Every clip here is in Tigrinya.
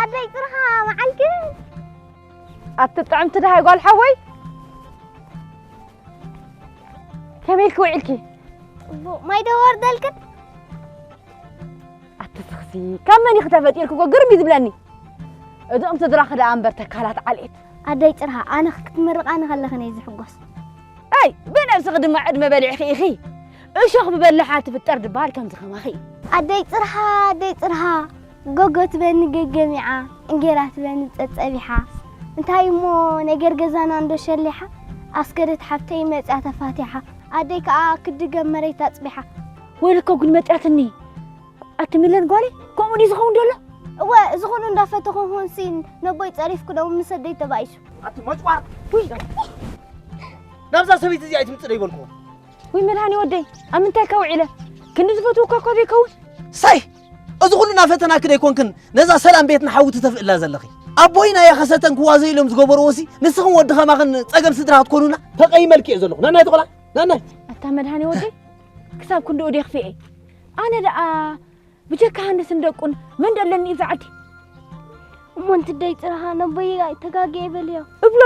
ኣደይ ጽርሃ መዓልኪ ኣቲ ጥዕምቲ ደሃይ ጓል ሓወይ ከመይ ኢልኪ ውዒልኪ? ጽቡቕ ማይ ዶ ወርደልክን? ኣቲ ስኽሲ ካብ መን ኢኺ ተፈጢርኪ እኮ ግርም እዩ ዝብለኒ። እዞም ስድራኺ ደኣ እምበር ተካላት ዓልኤት። ኣደይ ጽርሃ ኣነ ክትምርቓኒ ከለኽን እየ ዝሕጎስ። ኣይ ብነብስኺ ድማ ዕድመ በሊዕኺ ኢኺ። እሾኽ ብበላሓ ትፍጠር ድበሃል ከምዚ ከማኺ። ኣደይ ጽርሃ ኣደይ ጽርሃ ጎጎ ትበኒ ገገሚዓ እንጌራ ትበኒ ጸጸቢሓ። እንታይ እሞ ነገር ገዛና እንዶ ሸሊሓ ኣስገደት ሓብተይ መጽያ ተፋቲሓ ኣደይ ከኣ ክድገም መሬት ኣጽቢሓ። ወይልኮ ጉድ መጽያትኒ። ኣቲ ሚለን ጓለይ ከምኡ ድዩ ዝኸውን ዘሎ? እወ እዚ ኩሉ እንዳፈተኹ ሆንሲን ነቦይ ጸሪፍኩ ደሞ ምስ ኣደይ ተባኢሱ። ኣቲ መጭዋር ውይ ናብዛ ሰበይቲ እዚኣ ኣይትምጽእ ዶ ይበልኩ። ውይ መድሃኒ ወደይ ኣብ ምንታይ ከ ውዒለ ክንዲ ዝፈትወካ እኳ ዘይከውን። ሳይ እዚ ኩሉ እናፈተናኪ ደይኮንክን ነዛ ሰላም ቤትና ሓዊ ትተፍእላ ዘለኺ። ኣቦይና እያ ከሰተን ክዋዘ ኢሎም ዝገበርዎሲ ንስኽን ወዲ ኸማኽን ጸገም ስድራ ክትኮኑና ተቐይመልኪ እየ ዘለኹ። ናናይ ተቆላ ናናይ። ኣታ መድሃኒ ወደይ ክሳብ ክንድኡ ድየ ክፍኤ ኣነ ደኣ ብጀካ ሃንስን ደቁን መን ደለኒ ኣብዚ ዓዲ? እሞ እንትደይ ጽራኻ ነቦይ ተጋግየ በልዮ። እብሎ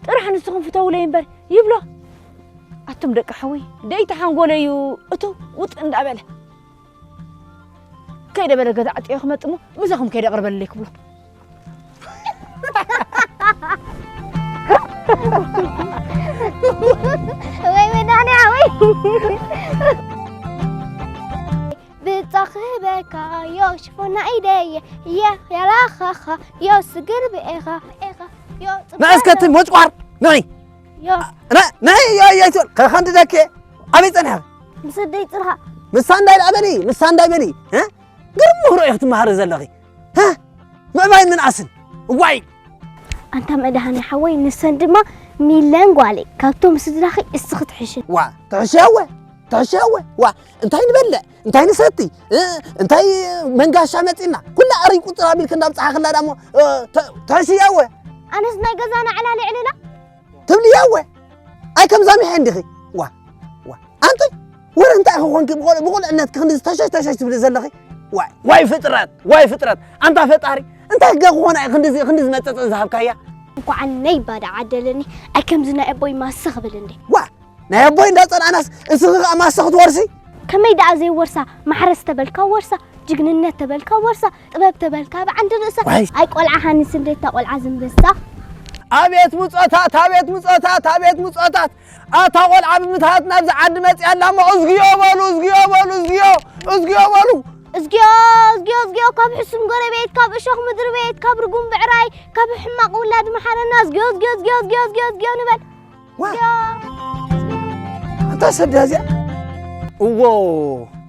ጥራሕ ንስኹም ፍተውለይ እምበር ይብሎ። ኣቱም ደቂ ሓወይ ደይ ተሓንጎለዩ እቱ ውጥ እንዳበለ ከይደ በለ ገዛ ዓጥዮ ክመጥሞ ምሳኹም ከይደ ቅርበለይ ክብሎ። ወይ መድሃኒያ ወይ ብጻ ክህበካ ዮ ሽፎና ኢደየ የ ያላኻኻ ዮ ስግር ብኤኻ ኤኻ ዮ ንዕስከቲ ሞጭቋር ንዒ ዮ ንዒ ዮ ዮ ይትብል ከኸንዲ ደኬ ኣበይ ጸኒሐ ምስ ደይ ጽርኻ ምሳ እንዳይ ደኣ በሊ ምሳ እንዳይ በሊ እ ግርም ምህሮ ኢኺ ትመሃሪ ዘለኺ እ ምዕባይ ምንኣስን እዋይ ኣንታ መድሃኒ ሓወይ ንሰን ድማ ሚለን ጓለይ ካብቶም ስድራኺ እስኺ ትሕሽን ዋ ትሕሽያወ ትሕሽያወ ዋ እንታይ ንበልዕ እንታይ ንሰቲ እንታይ መንጋሻ መፂና ኩላ ኣረይ ቁፅር ኣቢልክ እንዳብፅሓ ክላ ዳሞ ትሕሽያወ ኣነስ ናይ ገዛና ዕላል ይዕልላ ትብልያወ ኣይ ከምዛ ሚሐ እንዲኺ ዋ ዋ ኣንቲ ወረ እንታይ ክኾንኪ ብቑልዕነትኪ ክንዲ ተሸሽ ተሸሽ ትብሊ ዘለኺ ዋይ ዋይ ፍጥረት ዋይ ፍጥረት ኣንታ ፈጣሪ እንታይ ክገ ክኾና እዩ ክንዲ ክንዲ ዝመፀፀ ዝሃብካያ እንኳዓነይ ባዳ ዓደለኒ ኣይ ከምዚ ናይ ኣቦይ ማሰ ክብል እንዴ ዋ ናይ ኣቦይ እንዳጸላእናስ እስኺ ከኣ ማሰ ክትወርሲ ከመይ ደኣ ዘይወርሳ ማሕረስ ተበልካ ወርሳ ጅግንነት ተበልካ ወርሳ ጥበብ ተበልካ ብዓንዲ ርእሳ ዋይ። ኣይ ቆልዓ ሃንስ እንዴታ ቆልዓ ዝንበሳ ኣቤት ምጾታት ኣቤት ምጾታት ኣቤት ምጾታት ኣታ ቆልዓ ብምትሃት ናብዚ ዓዲ መጽያ ኣላ እሞ እዝግዮ በሉ እዝግዮ በሉ እዝግዮ እዝግዮ በሉ እዝግዮ እዝግዮ እዝግዮ ካብ ሕሱም ጎረቤት ካብ እሾኽ ምድሪ ቤት ካብ ርጉም ብዕራይ ካብ ሕማቕ ውላድ መሓረና እዝግዮ እዝግዮ እዝግዮ እዝግዮ እዝግዮ እዝግዮ ንበል ዋ ኣታ ሰዳ እዚኣ እዎ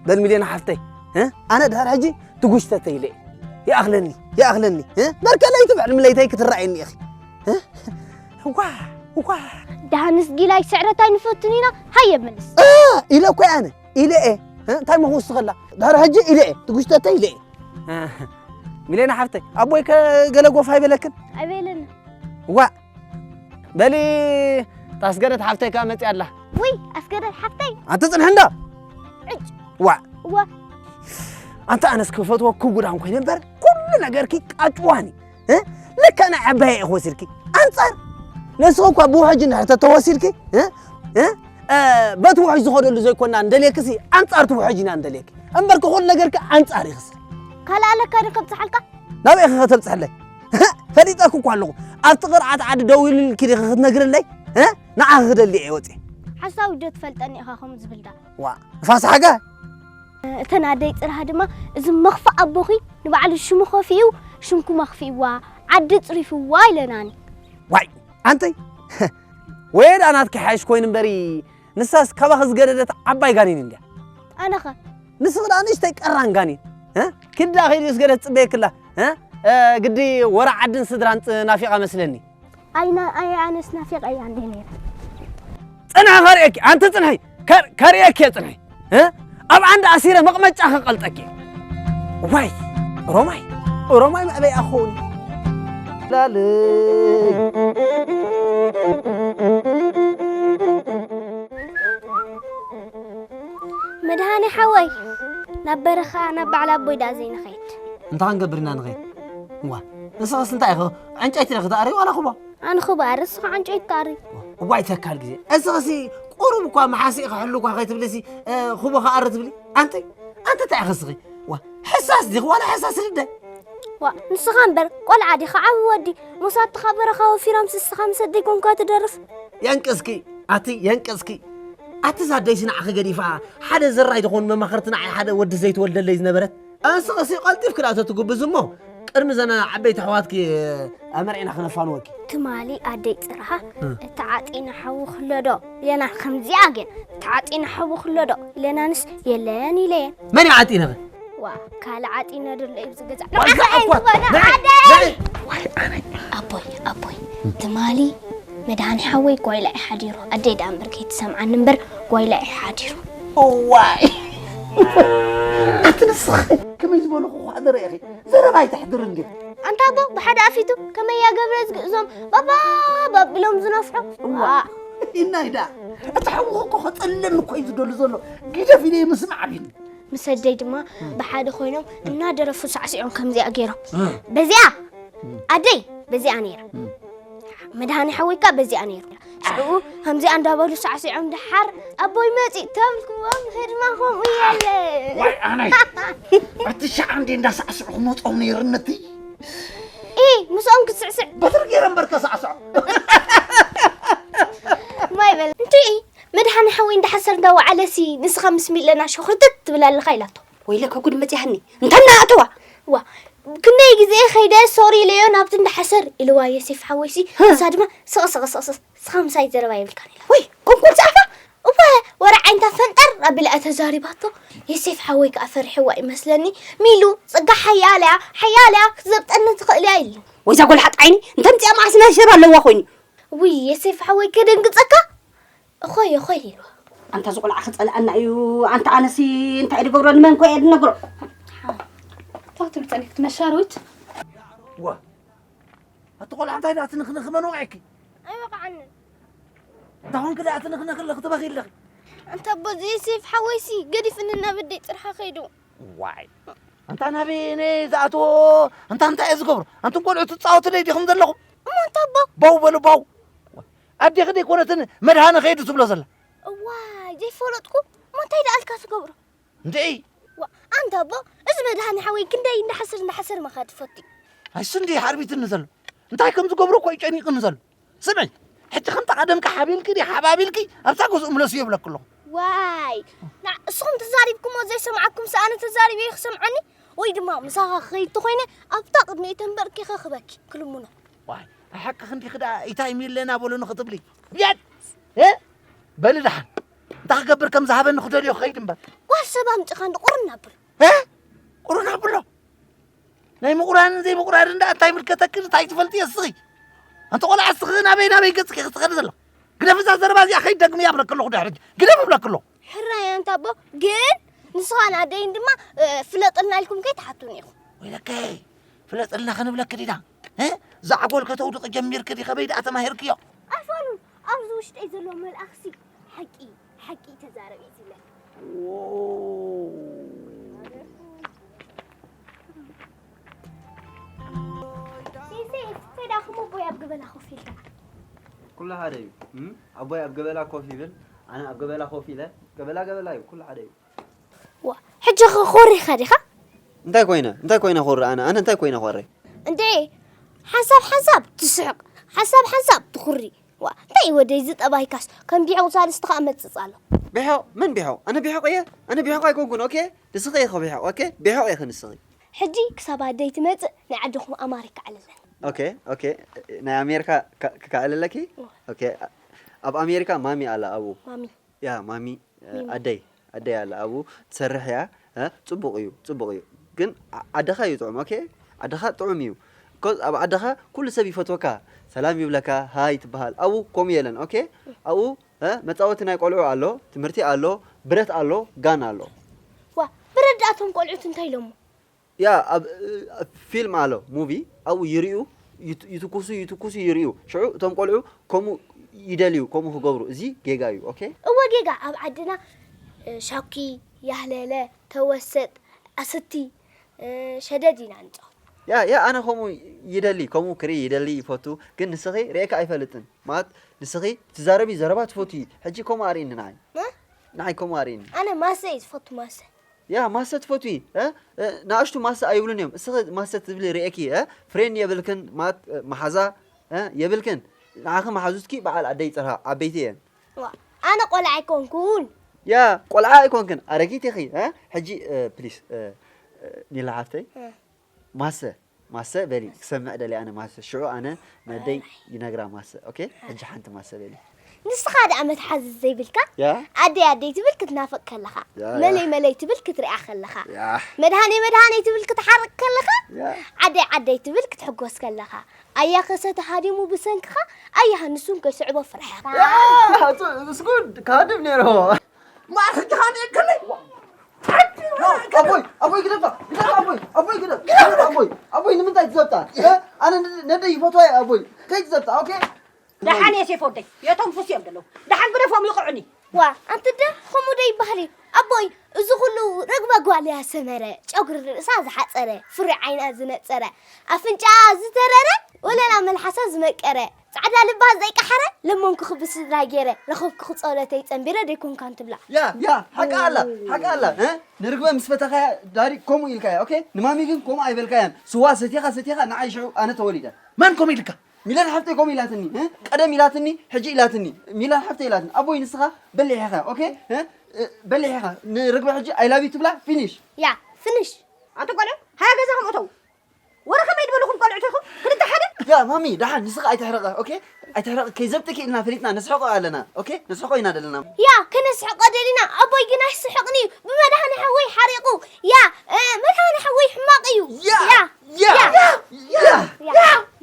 በል ሚልዮን ሓፍተይ እ? ኣነ ድሕር ሕጂ ትጉሽተተ ኢለ እየ ይኣኽለኒ ይኣኽለኒ እ? በርከለይ ትብዕል ምለይተይ ክትረኣየኒ ኢኺ እ? ዋ ዋ ደሃንስ ጊላይ ስዕረት ኣይንፈቱን ኢና ሃየ ምልስ እ፣ ኢለ እኮ እየ ኣነ ኢለ እየ እ? እንታይ ምኽውስኸላ ድሕር ሕጂ ኢለ እየ ትጉሽተተ ኢለ እየ እ፣ ሚልዮን ሓፍተይ ኣቦይ ከ ገለ ጎፍ ኣይበለክን ኣይበለኒ ዋ በሊ ታስገደት ሓፍተይ ከኣ መፅያ ኣላ ውይ ኣስገደት ሓፍተይ ኣንተ ፅንሕ እንዳ ዕጭ ዋ እዋ ኣንተ ኣነስ ክፈትወ ክጉዳን ኮይነ እምበር ኩሉ ነገርኪ ቃጭዋኒ እ? ልክዕ ናይ ዓባየ ኢኹ ወሲድኪ ኣንፃር ንስኺ እኳ ብውሕጅ እንድሕር ተተወሲድኪ እ? እ? እ፣ በቲ ውሕጅ ዝኸደሉ ዘይኮና እንደልየክሲ ኣንፃር እቲ ውሕጅ ኢና እንደልየኪ እምበር ክኹሉ ነገርኪ ኣንፃር ይኽስር ካልእ ኣለካ ዶ ከብፅሓልካ ናበይ ኢኺ ከተብፅሐለይ ፈሊጠኪ እኳ ኣለኹ ኣብቲ ቅርዓት ዓዲ ደው ኢሉልኪ ዲኺ ክትነግርለይ ንዓኺ ክደሊ እየ ወፅየ ሓሳዊ ዶ ትፈልጠኒ ኢኻ ከምኡ ዝብል ዳ ዋ ንፋስ ሓጋ እተን ኣደይ ፅርሃ ድማ እዚ መኽፋእ ኣቦኺ ንባዕሉ ሽሙ ከፊኡ ሽምኩም ኣኽፊእዋ ዓዲ ፅሪፍዋ ኢለናኒ ዋይ ኣንተይ ወየ ደኣ ናትኪ ሓይሽ ኮይኑ እምበሪ ንሳስ ካባኺ ዝገደደት ዓባይ ጋኔን እንድያ ኣነኸ ንስኺ ደኣ ንእሽተይ ቀራን ጋኔን እ? ኪዲ ደኣ ከይዲ ስገደት ትጽበየክላ እ? እ፣ ግዲ ወረ ዓድን ስድራን ጽ- ናፊቓ መስለኒ ኣይና ኣየ ኣነስ ናፊቐያ እንደ ነይረ ጽንሒ ከርእየኪ ኣንቲ ጽንሒ ከር- ከርእየኪ እየ ጽንሒ እ? ኣብ ዓንዲ ኣሲረ መቕመጫ ከቐልጠኪ እየ። ዋይ ሮማይ ሮማይ መዕበይ ኣኸውን ላልይ መድሃኔ ሓወይ ናብ በረኻ ናብ በዓል ኣቦይ ደኣ ዘይንኸይድ እንታይ ክንገብር ኢና ንኸይድ እዋ፣ ንስኽስ እንታይ ኢኺ? ዕንጨይቲ ዲኺ ትኣሪ ዋላ ኩቦ? ኣነ ኩቦ ኣሪ፣ ንስኻ ዕንጨይቲ ትኣሪ። እዋይ ተካል ግዜ። እስኽሲ ቁሩብ እኳ መሓሲእ ክሕሉ እኳ ከይትብልሲ፣ እ፣ ኩቦ ክኣሪ ትብሊ? ኣንቲ፣ ኣንቲ እንታይ ኢኺ እስኺ? ዋ፣ ሕሳስ ዲኺ ዋላ ሕሳስ ልደ? ዋ፣ ንስኻ እምበር ቆልዓ ዲኻ ዓቢ ወዲ? ምስ ኣትኻ በረኻ ወፊሮም ንስኻ ምስ ኣደይ ኮንካ ትደርፍ። የንቅስኪ፣ ኣቲ የንቅስኪ። ኣቲ እዛ ኣደይሲ ንዓኺ ገዲፋ፣ ሓደ ዘራይ ዝኾኑ መማኽርቲ ንዓይ ሓደ ወዲ ዘይትወልደለይ ዝነበረት። እስኺ ቀልጢፍኪ ደኣ ተትጉብዚ እሞ፣ ቅድሚ ዘን ዓበይቲ ኣሕዋትኪ ኣመርዒና ክነፋንወኪ። ትማሊ ኣደይ ጽርሃ፣ እም። እቲ ዓጢነ ሓዊ ክሎ ዶ ኢለና ከምዚኣ ግን፣ እቲ ዓጢነ ሓዊ ክሎ ዶ ኢለናንስ የለን ኢለየን። መን እዩ ዓጢነኺ? ዋ፣ ካልእ ዓጢነ ደሎ እዩ ኣብዚ ገዛ። ዋይ፣ ንዓኻ እየ ዝኣኳት! ዝበሎ፣ ንዓይ! ኣደይ! ንዓይ! ዋይ፣ ኣነ! ኣቦይ፣ ኣቦይ፣ ትማሊ መድሃኒ ሓወይ ጓይላ እዩ ሓዲሩ። ኣደይ ደኣ እምበር ከይትሰምዓኒ እምበር ጓይላ እዩ ሓዲሩ። እዋይ! ኣቲ ንስኺ ከመይ ዝበልኹ ኳ ደረ ኢኺ? ዘረባ ኣይተሕድሪ እንዴ? ኣንታ ኣቦ ብሓደ ኣፊቱ ከመይ እያ ገብረ ዝግእዞም ባባ ባቢሎም ዝነፍሑ? እዋ! ዋ! ኢናይ ደኣ እቲ ሓውኺ እኮ ከጸልለኒ እኮ እዩ ዝደሊ ዘሎ። ግደፍ ኢለ ምስማዕ ኣቢኒ። ምስ ኣደይ ድማ ብሓደ ኮይኖም እናደረፉ ሳዕሲዖም ከምዚኣ ገይሮም። እ። በዚኣ ኣደይ በዚኣ ነይራ። መድሃኒ ሓወይ ከኣ በዚኣ ነይሩ። ሽዑ ከምዚኣ እንዳበሉ ሳዕሲዖም ደሓር ኣቦይ መጺእ ተብልክዎም ህድማ ከምኡ የለን። ዋይ ኣነይ! እቲ ሸዓ እንዴ እንዳሳዕስዑ ክመጾም ነይሩ ነቲ። ኢ፣ ምስኦም ክትስዕስዕ። በትሪ ገይረ እምበር ተሳዕስዖ። ማይ በል። እንድዒ፣ መድሃኒ ሓወይ እንዳሓሰር እንዳወዓለሲ ንስኻ ምስ ሚለና ሸኹርትት ትብል ኣለኻ ኢላቶ። ወይለከ ጉድ መጺኣኒ። እንተ እናኣተዋ። ዋ፣ ክንደይ ግዜ ከይደ ሶሪ ኢለዮ ናብቲ እንዳሓሰር ኢልዋ ዮሴፍ ሓወይሲ። ህ። ንሳ ድማ ስቕ ስቕ ስቕ ስቕ፣ ስኻ ምሳይ ዘረባ የብልካን ኢላ። ወይ፣ ኮንኮን ጸኣፋ? እወ፣ ወረ ዓይንታ ፈንጠር ኣቢላ እያ ተዛሪባቶ። ዮሴፍ ሓወይ ከኣ ፈሪሕዋ ይመስለኒ። ሚሉ፣ ጽጋ ሓያል እያ፣ ሓያል እያ፣ ክትዘብጠኒ ትኽእል እያ ኢሉ። ወይዛ ጎልሓጥ ዓይኒ፣ እንተ ምጽኣ መዓስ ናይ ሰብ ኣለዋ ኮይኑ። ውይ፣ ዮሴፍ ሓወይ ከደንግጸካ። እኾይ፣ እኾይ ኢልዋ። ኣንታ እዚ ቆልዓ ክጸልኣና እዩ። ኣንታ ኣነሲ እንታይ ድገብሮ ንመን ኮ እየ ድነግሮ? እንታይ ክትብል ጸኒሕኪ መሻርዊት? ዋ፣ ኣቲ ቆልዓ እንታይ ደኣ ትንኽንኺ መን ወቒዕኪ? ኣይወቕዓንን። እንታ ኾንኪ ደኣ ትንኽንኺ ኣለኺ ትበኺ ኣለኺ? ኣንታ ኣቦ እዚ ዮሴፍ ሓወይሲ ገዲፍኒ ናብ ኣደይ ጽርሓ ከይዱ። ዋይ። ኣንታ ናበይ እየ ዝኣትዎ? ኣንታ እንታይ እየ ዝገብሮ? ኣንቱም ቆልዑ ትጻወቱለይ ዲኹም ዘለኹም? እሞ ኣንታ ኣቦ? ባው በሉ ባው። ኣዴኺ ደይኮነትን መድሃኒ ከይዱ ትብሎ ዘላ? እዋይ ዘይፈለጥኩ። እሞ እንታይ ደኣ ኣልካ ትገብሮ? እንድዒ። ዋ፣ ኣንታ ኣቦ፣ እዚ መድሃኒ ሓወይ ክንደይ እንዳሓሰር እንዳሓሰር መኻድ ፈቲ። ኣይሱ እንድዒ ሓርቢትኒ ዘሎ። እንታይ ከም ዝገብሮ እኮ እዩ ጨኒቕኒ ዘሎ። ስምዒ፣ ሕጂ ከምታ ቀደምኪ ሓቢልኪ ድዩ ሓባቢልኪ ኣብታ ገዝኡ ምለሱ የብለኪ ኣለኹ። ዋይ፣ ንዓ-፣ እስኹም ተዛሪብኩሞ ዘይሰምዓኩም ሰኣነ ተዛሪበ ክሰምዓኒ? ወይ ድማ ምሳኻ ክኸይድ ተኾይነ ኣብታ ቅድሚኡ ተንበርኪኸ ክበኪ፣ ክልምኖ። ዋይ፣ ኣይ ሓቅኺ እንዲኺ ደኣ ኢታይ ሚለና በሉኒ ክትብሊ። የት! እ? በሊ ደሓን። እንታይ ክገብር ከም ዝሃበኒ ክደልዮ ክኸይድ እምበር። ጓል ሰብ ኣምጺኻ እንዲ ቁርን ኣብሉ። እ? ቁርን ኣብሎ? ናይ ምቑራንን ዘይምቑራንን ደኣ እንታይ ይምልከተኪ? እንታይ ትፈልጢ እስኺ? ኣንቲ ቆልዓ እስኺ ናበይ ናበይ ገጽኪ ክትኸዲ ዘለኺ? ግደፊ እዛ ዘረባ እዚኣ ከይትደግምያ እብለኪ ኣለኹ ድሕሪ ሕጂ። ግደፊ እብለኪ ኣለኹ። ሕራይ ኣንታ ኣቦ፣ ግን ንስኻን ኣደይን ድማ፣ እ፣ ፍለጥልና ኢልኩም ከይትሓቱኒ ኢኹም። ወይለከይ፣ ፍለጥልና ክንብለኪ ዲና? እ? ዛዕጎል ከተውድቂ ጀሚርኪ ዲ? ከመይ ደኣ ተማሂርክዮ? ኣይፋሉን፣ ኣብዚ ውሽጠይ ዘሎ መልኣኽሲ ሓቂ፣ ሓቂ ተዛረብ እዩ ዝብለኒ። ሴሴ፣ እስከ ዳኹም ኣቦይ ኣብ ገበላ ኮፍ ኢልካ። ኩሉ ሓደ እዩ። እም? ኣቦይ ኣብ ገበላ ኮፍ ይብል፣ ኣነ ኣብ ገበላ ኮፍ ኢለ፣ ገበላ ገበላ እዩ፣ ኩሉ ሓደ እዩ። ዋ፣ ሕጂ ኸ ኮሪኻ ዲኻ? እንታይ ኮይነ? እንታይ ኮይነ ኮሪ ኣነ? ኣነ እንታይ ኮይነ ኮሪ? እንድዒ፣ ሓንሳብ ሓንሳብ ትስሕቕ፣ ሓንሳብ ሓንሳብ ትኹሪ። ዋ፣ እንታይ እዩ ወደይ እዚ ጠባይካስ? ከም ቢሖቕ ሳልስቲ ኸኣ መጽጽ ኣሎ። ቢሖቕ? መን ቢሖቕ? ኣነ ቢሖቕ እየ? ኣነ ቢሖቕ ኣይኮንኩን፣ ኦኬ? ንስኺ ኢኺ ቢሖቕ፣ ኦኬ? ቢሖቕ ኢኺ ንስኺ። ሕጂ ክሳብ ኣደይ ትመጽእ ናይ ዓድኹም ኣማሪካ ዕልለን። ኦኬ፣ ኦኬ። ናይ ኣሜሪካ ካ-፣ ክከኣለለኪ? ዋ። ኦኬ። ኣብ ኣሜሪካ ማሚ ኣላ ኣብኡ። ማሚ። ያ፣ ማሚ፣ እ፣ ሚሚ። ኣደይ፣ ኣደይ ኣላ ኣብኡ ትሰርሕ እያ። እ፣ ጽቡቕ እዩ፣ ጽቡቕ እዩ። ግን ዓ-፣ ዓድኻ እዩ ጥዑም፣ ኦኬ? ዓድኻ ጥዑም እዩ። ኮዝ ኣብ ዓድኻ ኩሉ ሰብ ይፈትወካ፣ ሰላም ይብለካ፣ ሃይ ትበሃል። ኣብኡ ከምኡ የለን፣ ኦኬ? ኣብኡ፣ እ፣ መጻወቲ ናይ ቆልዑ ኣሎ፣ ትምህርቲ ኣሎ፣ ብረት ኣሎ፣ ጋን ኣሎ። ዋ፣ ብረት ደኣ እቶም ቆልዑት እንታይ ኢሎሞ? ያ፣ ኣብ፣ ኣብ ፊልም ኣሎ፣ ሙቪ፣ ኣብኡ ይርእዩ፣ ይት-፣ ይትኩሱ፣ ይትኩሱ፣ ይርእዩ። ሽዑ እቶም ቆልዑ ከምኡ ይደልዩ፣ ከምኡ ክገብሩ። እዚ ጌጋ እዩ፣ ኦኬ? እወ፣ ጌጋ። ኣብ ዓድና፣ እ፣ ሻኪ፣ ያህለለ፣ ተወሰጥ፣ ኣስቲ፣ እ፣ ሸደድ ኢና ንጻወት። ያ ያ ኣነ ከምኡ ይደሊ፣ ከምኡ ክርኢ ይደሊ፣ ይፈቱ። ግን ንስኺ ርእየካ ኣይፈልጥን። ማለት ንስኺ ትዛረቢ ዘረባ ትፈቱ እዩ። ሕጂ ከምኡ ኣርእኒ ንዓይ። እ? ንዓይ ከምኡ ኣርእኒ። ኣነ ማሰ እዩ ዝፈቱ፣ ማሰ። ያ ማሰ ትፈትዊ እ? እ፣ ንኣሽቱ ማሰ ኣይብሉን እዮም። እስኺ ማሰ ትብሊ ርእየኪ እ? ፍሬንድ የብልክን፣ ማለት እ፣ መሓዛ እ፣ የብልክን። ንዓኺ መሓዙትኪ በዓል ኣደይ ጽርሃ ዓበይቲ እየን። ዋ፣ ኣነ ቆልዓ ኣይኮንኩን። ያ ቆልዓ ኣይኮንክን፣ ኣረጊት ኢኺ እ? ሕጂ እ፣ ፕሊስ እ፣ እ፣ ኒላ ሓፍተይ እ። ማሰ ማሰ በሊ ክሰምዕ ደሊ ኣነ ማሰ። ሽዑ ኣነ ነደይ ይነግራ ማሰ። ኦኬ ሕጂ ሓንቲ ማሰ በሊ። ንስኻ ደኣ መትሓዚ ዘይብልካ ያ ኣደይ ኣደይ ትብል ክትናፍቕ ከለኻ ያ፣ ያ። መለይ መለይ ትብል ክትሪኣ ከለኻ ያ። መድሃነይ መድሃነይ ትብል ክትሓርቕ ከለኻ ያ። ዓደይ ዓደይ ትብል ክትሕጎስ ከለኻ ኣያ ከሰተ ሃዲሙ ብሰንክኻ ኣያ ንሱን ከይስዕቦ ፍርሓ። ያ፣ እሱ- እሱ ጉድ ካድም ነይርዎ። ማርክ ካን ይክልይ ኣቦይ ኣቦይ ግደፋ ግደፋ ኣቦይ ኣቦይ ግደፍ ግደፍ ኣቦይ ኣቦይ ንምንታይ ትዘብጣ እ? ኣነ ን- ነደይ ይፈትዋ እየ ኣቦይ ከይትዘብጣ ኦኬ። ደሓን እየ ሴፍ ወደይ፣ የቶም ፉስ እዮም ዘለዉ። ደሓን ግደፎም ይቕዑኒ። ዋ ኣንቲ ደ ከምኡ ዶ ይበሃል እዩ? ኣቦይ እዚ ኩሉ ረግበ ጓል እያ ሰመረ፣ ጨጉሪ ርእሳ ዝሓፀረ፣ ፍሪ ዓይና ዝነፀረ፣ ኣፍንጫ ዝተረረ፣ ወለላ መልሓሳ ዝመቀረ፣ ጻዕዳ ልባ ዘይቀሓረ፣ ለመንኩ ክብስድራ ገይረ፣ ረኸብኩ ክጸሎተይ ጸንቢረ ደይኮንካን ትብላ። ያ ያ ሓቂ ኣላ ሓቂ ኣላ እ? ንርግበ ምስ ፈተኻያ ዳሪ ከምኡ ኢልካያ ኦኬ። ንማሚ ግን ከምኡ ኣይበልካያን። ስዋ ሰቲኻ ሰቲኻ ንዓይ ሽዑ ኣነ ተወሊደ። መን ከምኡ ኢልካ? ሚላን ሓፍተይ ከምኡ ኢላትኒ እ? ቀደም ኢላትኒ ሕጂ ኢላትኒ። ሚላን ሓፍተይ ኢላትኒ ኣቦይ ንስኻ በሊሕ ኢኻ ኦኬ እ? እ፣ በሊሕ ኢኻ። ንርግበ ሕጂ ኣይ ላቭ ዩ ትብላ ፊኒሽ። ያ ፍንሽ። ኣንተ ቆልዑ ሃያ ገዛኹም እተው። ወረ ከመይ ድበልኹም ቆልዑ ተኹም ክልተ ሓደ። ያ ማሚ ደሓን ንስኻ ኣይትሕረቐ ኦኬ። ኣይትሕረቐ ከይዘብጥኪ ኢልና ፈሊጥና ነስሕቆ ኣለና ኦኬ። ነስሕቆ ኢና ደለና። ያ ከነስሕቆ ደሊና ኣቦይ ግን ኣይስሕቕን እዩ። ብመድሃኒ ሓወይ ሓሪቑ። ያ እ፣ መድሃኒ ሓወይ ሕማቕ እዩ። ያ ያ ያ ያ ያ ያ ያ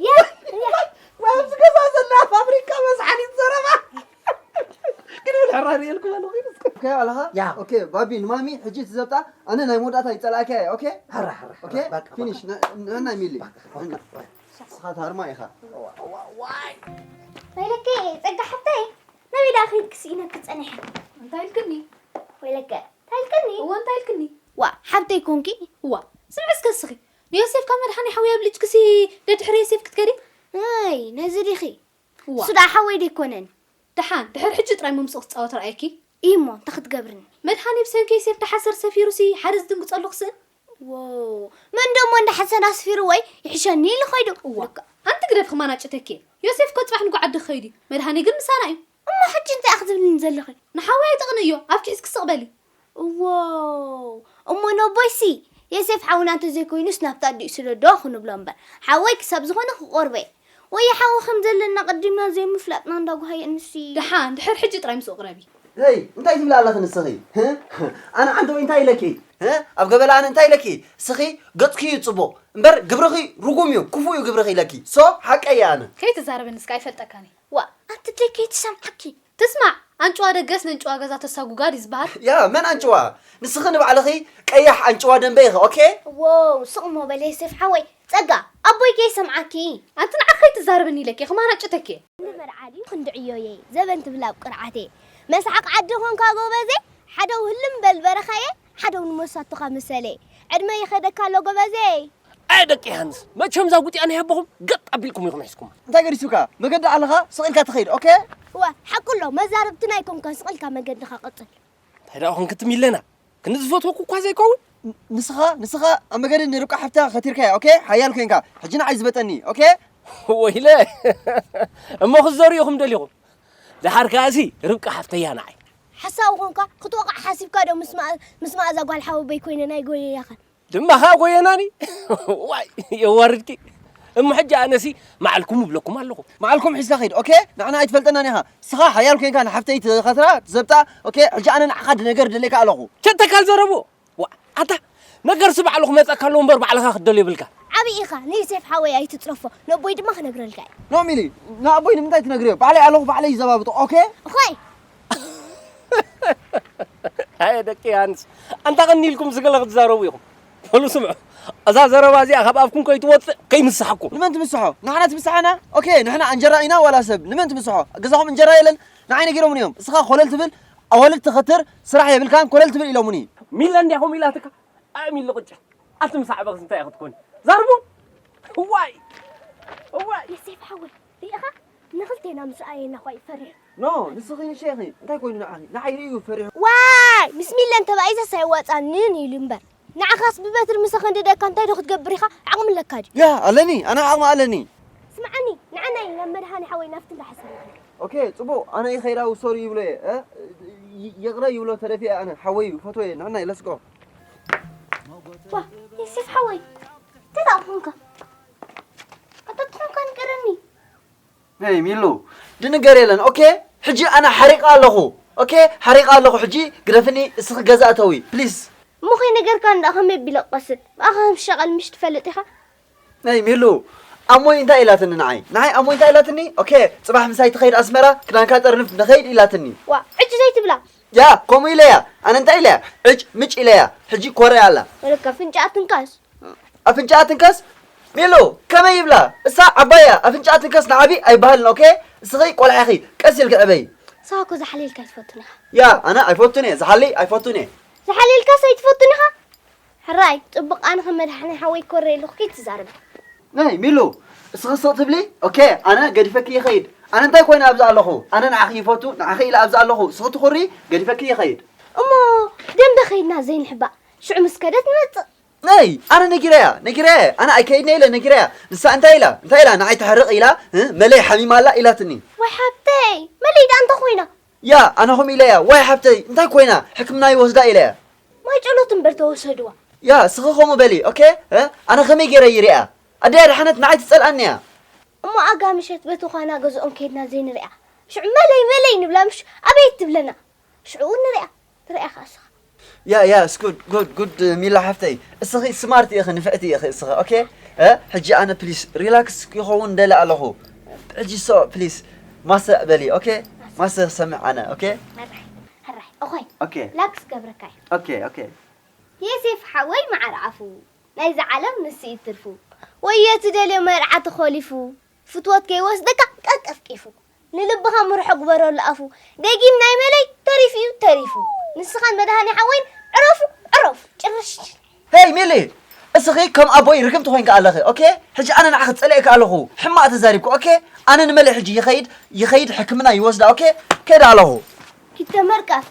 ያ ያ ኣብዚ ገዛ ዘላ ፋብሪካ መስሓሊት ዘረባ ግን ብል ሕራር የልኩም ኣለኹ ይመስል። ኦኬ ኣለኻ ያ። ኦኬ ባቢ ንማሚ ሕጂ ትዘብጣ። ኣነ ናይ መወዳእታ ይጸላእካ እየ ኦኬ። ሕራ ሕራ ኦኬ በቃ፣ ፊኒሽ በቃ። ነ- ንሕና ሚሊ በቃ፣ በቃ። ንስኻ ታርማ ኢኻ። ወይለከ ጸጋ ሓብተይ ናበይ ደኣ ኸይድኪ ስኢነኪ ጸኒሐ? እንታይ ኢልክኒ? ወይለከ እንታይ ኢልክኒ? እወ እንታይ ኢልክኒ? ዋ ሓብተይ ኮንኪ? እዋ ስምዒ እስከ እስኺ ንዮሴፍ ካብ መድሓኒ ሓወይ ኣብሊጭክሲ ደድሕሪ ዮሴፍ ክትከዲ? ኣይ ነዚ ዲኺ? እዋ እሱ ደኣ ሓወይ ደይኮነን። ደሓን ድሕር ሕጂ ጥራይ መምፅኡ ክትፃወት ረኣየኪ። እሞ እንታይ ክትገብርኒ? መድሓኒ ብሰንኪ ዮሴፍ ደሓሰር ሰፊሩሲ ሓደ ዝድንግፀሉ ክስእን። ዎ መን ደሞ እንዳ ሓሰን ኣስፊርወይ ይሕሸኒ ኢሉ ኸይዱ። እዋ ልክዕ። ኣንቲ ግደፍ ክማናጭተኪ። ዮሴፍ እኮ ፅባሕ ንጉ ዓዲ ክኸይድ እዩ። መድሃኒ ግን ምሳና እዩ። እሞ ሕጂ እንታይ ክትብልኒ ዘለኺ? ንሓወይ ኣይተቕንእዮ፣ ኣብኪ ሒዝኪ ስቕ በሊ። እዎ እሞ ነቦይሲ ዮሴፍ ሓውና እንተዘይኮይኑስ ናብቲ ኣዲኡ ስደዶ ክንብሎ እምበር ሓወይ ክሳብ ዝኾነ ክቆርበ እየ። ወይ ሓዊ ከም ዘለና ቀዲምና ዘይምፍላጥና እንዳጓሃየ እንሲ። ደሓን ድሕር ሕጂ ጥራይ ምስኡ ቅረቢ። ሄይ እንታይ ትብሊ ኣለኺ ንስኺ? ኣነ ዓንተ ወይ እንታይ ኢለኪ? ኣብ ገበላ ኣነ እንታይ ኢለኪ? ስኺ ገጽኪ እዩ ጽቡቕ እምበር ግብርኺ ርጉም እዩ ክፉእ እዩ ግብርኺ ኢለኪ። ሶ ሓቀይ እየ ኣነ። ከይትዛረበኒ እስከ ኣይፈልጠካን እየ። ዋ ኣንቲ ደይ ከይትሰምዓኪ። ትስማዕ ኣንጭዋ ደገስ ነንጭዋ ገዛ ተሳጉጋ ድዩ ዝበሃል? ያ መን ኣንጭዋ? ንስኺ ንባዕልኺ ቀያሕ ኣንጭዋ ደንበ ኢኺ ኦኬ። ዎው ስቕ እሞ በል ዮሴፍ ሓወይ። ጸጋ ኣቦይ ከይሰምዓኪ። ኣንቲ ንዓኺ ከይትዛረብኒ ኢለኪ ክማናጭተኪ። ክንዲ መርዓ ድዩ ክንዲ ዕዮየይ ዘበን ትብል ኣብ ቅርዓተይ። መስሓቕ ዓዲ ኾንካ ጎበዘይ። ሓደው ህልም በል በረኻየ። ሓደው ንመሳቱኻ ምሰለይ። ዕድመ ይኸደካ ኣሎ ጎበዘይ። ኣይ ደቂ ሃንስ መቸም እዛ ጉጢኣ ናይ ኣቦኹም ገጥ ኣቢልኩም ኢኹም ሒዝኩማ። እንታይ ገዲሱካ? መገዲ ኣለኻ ስቕ ኢልካ ትኸይድ ኦኬ። እወ ሓቁ ኣሎ መዛርብትና ኣይኮንካን ስቕ ኢልካ መገድኻ ቀጽል። እንታይ ደኣ ኾንክትም ኢለና ክንዲ ዝፈትወኩ እኳ ዘይከውን። ንስኻ ንስኻ ኣብ መገዲ ንርብቃ ሓፍታ ኸቲርካያ ኦኬ። ሓያል ኮይንካ ሕጂ ንዓይ ዝበጠኒ ኦኬ። ወይለ እሞ ክዘርኡኹም ደሊኹም። ደሓር ከኣሲ ርብቃ ሓፍተያ ንዓይ። ሓሳዊ ኾንካ ክትወቕዕ ሓሲብካ ዶ ምስ መኣ- ምስ መኣዛ ጓል ሓወቦይ ኮይነ ናይ ጎየያኸን። ድማ ኸኣ ጎየናኒ። ዋይ የዋርድኪ። እሞ ሕጂ ኣነሲ መዓልኩም እብለኩም ኣለኹ። መዓልኩም ሒዝካ ኺድ ኦኬ። ንዓና ኣይትፈልጠናን ኢኻ። ስኻ ሓያል ኮይንካ ንሓፍተይ ትኸትራ ትዘብጣ ኦኬ። ሕጂ ኣነ ንዓኻ ድነገር ደሌካ ኣለኹ። ቸተካል ዘረቡ። ዋ ኣታ ነገርሲ ባዕሉ ክመጸካ ኣለዎ እምበር ባዕልኻ ክትደልዮ የብልካ። ዓቢ ኢኻ ንዮሴፍ ሓወይ ኣይትጽረፎ። ነቦይ ድማ ክነግረልካ እየ። ኖ ሚሊ ንኣቦይ ንምንታይ ትነግርዮ? ባዕለይ ኣለኹ ባዕለይ ይዘባብጦ ኦኬ። ኾይ ኣየ ደቂ ዮሃንስ ኣንታ ቀኒልኩም ዝገለ ክትዛረቡ ኢኹም። በሉ ስምዑ እዛ ዘረባ እዚኣ ካብ ኣፍኩም ከይትወፅእ ከይምስሓኩም። ንመን ትምስሖ? ንሕና ትምስሓና? ኦኬ ንሕና ኣንጀራ ኢና ዋላ ሰብ? ንመን ትምስሖ? ገዛኹም እንጀራ የለን? ንዓይ ነጊሮምኒ እዮም። እስኻ ኮለል ትብል ኣዋልድ ትኸትር ስራሕ የብልካን ኮለል ትብል ኢሎምኒ። ሚለ እንድያ ከምኡ ኢላትካ ኣእሚለ ቁጭ ኣቲ ምሳዕ በኽሲ እንታይ ክትኮን ዛርቡ። እና ምስ ኣየና ኳ ይፈርሕ። ኖ ንስኺ ንሸኺ እንታይ ኮይኑ ንዓኺ ንዓይ ርእዩ ፈሪሑ። ዋይ ምስ ሚለን ተባኢሰስ ኣይዋፃንን ኢሉ እምበር፣ ንዓኻስ ብበትሪ ምሰ ክንድደካ እንታይ ዶ ክትገብር ኢኻ? ዓቕሚ ኣለካ ድዩ? ያ ኣለኒ ኣነ ዓቕሚ ኣለኒ። ስምዓኒ፣ ንዓናይ ናብ መድሃኒ ሓወይ ናብቲ እንዳሓሰብና። ኦኬ ጽቡቕ ኣነ ይኸይዳ ውሰዱ ይብሎ እየ እ? ይ- ይቕረ ይብሎ ተደፊአ ኣነ ሓወይ ፈትወየ ንዕናይ ለስቆ። ዋ ዮሴፍ ሓወይ፣ እንታይ ደኣ ኮንካ? ኣታ ትኾንካ ንገረኒ። ሄይ ሚሉ ድንገር የለን ኦኬ። ሕጂ ኣነ ሓሪቐ ኣለኹ ኦኬ። ሓሪቐ ኣለኹ ሕጂ ግደፍኒ። እስኺ ገዛ እተዊ ፕሊስ። እሞ ከይነገርካ እንዳ ከመይ ቢለ ክቐስል ብኣኻ ከም ሸቐል ምሽ ትፈልጥ ኢኻ። ናይ ሚሉ ኣሞይ እንታይ ኢላትኒ ንዓይ ንዓይ ኣሞይ እንታይ ኢላትኒ ኦኬ። ጽባሕ ምሳይ ትኸይድ ኣስመራ ክዳንካ ጠርንፍ ንኸይድ ኢላትኒ። ዋ ዕጭ ዘይትብላ። ያ ከምኡ ኢለያ ኣነ እንታይ ኢለያ ዕጭ ምጭ ኢለያ። ሕጂ ኮረ ኣላ። ወለካ ፍንጫ ትንካስ ኣፍንጫኣ ትንከስ። ሚሉ ከመይ ይብላ እሳ ዓባያ ኣፍንጫኣ ትንከስ ንዓቢ ኣይበሃልን ኦኬ። እስኺ ቆልዓ ኢኺ ቀስ ኢልኪ ዕበይ። እሳ እኮ ዝሓልየልካ ኣይትፈቱን ኢኻ። ያ ኣነ ኣይፈቱን እየ ዝሓልይ ኣይፈቱን እየ። ዝሓልየልካስ ኣይትፈቱን ኢኻ። ሕራይ ጽቡቕ ኣነ ከም መድሓኒ ሓወይ ኮረ ኢልኩ ከይትዛረብ። ናይ ሚሉ እስኺ ስቕ ትብሊ ኦኬ። ኣነ ገዲፈኪ ይኸይድ። ኣነ እንታይ ኮይነ ኣብዚ ኣለኹ? ኣነ ንዓኺ ይፈቱ ንዓኺ ኢለ ኣብዚ ኣለኹ። እስኺ ትኹሪ ገዲፈኪ ይኸይድ። እሞ ደንበ ከይድና ዘይንሕባእ ሽዑ ምስ ከደት ንመጽእ። ነይ ኣነ ነጊረያ ነጊረያ ኣነ ኣይከይድነ ኢለ ነጊረያ። ንሳ እንታይ ኢላ እንታይ ኢላ ንዓይ ተሕርቕ ኢላ እ መለይ ሓሚማ ኣላ ኢላትኒ። ዋይ ሓብተይ መለይ ደኣ እንታይ ኮይና? ያ ኣነ ከምኡ ኢለያ ዋይ ሓብተይ እንታይ ኮይና ሕክምና ይወስዳ ኢለያ። ማይ ጨሎት እምበር ተወሰድዋ። ያ እስኺ ከምኡ በሊ ኦኬ። እ ኣነ ከመይ ገይረ ይሪኣ ኣደይ ኣድሓነት ንዓይ ትጸልኣኒ እያ። እሞ ኣጋ ምሸት በቲ ዃና ገዝኦም ከይድና ዘይንሪኣ ሽዑ መለይ መለይ ንብላ ምሽ ኣበይ ትብለና? ሽዑ እውን ንሪኣ ትሪኣ ከኣ እስኻ። ያ ያ it's good good good ሚላ ሓፍተይ እስኺ ስማርት ኢኺ ንፍዕቲ ኢኺ እስኺ ኦኬ። እ ሕጂ ኣነ ፕሊስ ሪላክስ ክኸውን ደለ ኣለኹ። ሕጂ ሶ ፕሊስ ማሰ በሊ ኦኬ። ማሰ ሰምዕ ኣነ ኦኬ። ሕራይ ሕራይ እኾይ ኦኬ ላክስ ገብረካ እዩ። ኦኬ ኦኬ የሴፍ ሓወይ መዓር ኣፉ ናይዛ ዓለም ንሱ እዩ ትርፉ። ወዮ ትደልዮ መርዓ ተኾሊፉ ፍትወት ከይወስደካ ቀቀፍቂፉ ንልብኻ ምርሖ ግበረሉ ኣፉ። ደጊም ናይ መለይ ተሪፉ እዩ ተሪፉ። ንስኻን መድሃኒ ሓወይን ዕረፉ ዕረፉ ጭርሽ። ሄይ ሚሊ እስኺ ከም ኣቦይ ርክምቲ ኮይንካ ኣለኺ ኦኬ። ሕጂ ኣነ ንዓኺ ጸሊኤኪ ኣለኹ ሕማቕ ተዛሪብኪ ኦኬ። ኣነ ንመለይ ሕጂ ይኸይድ ይኸይድ ሕክምና ይወስዳ ኦኬ። ከይደ ኣለኹ። ኪድ ተመርቀፍ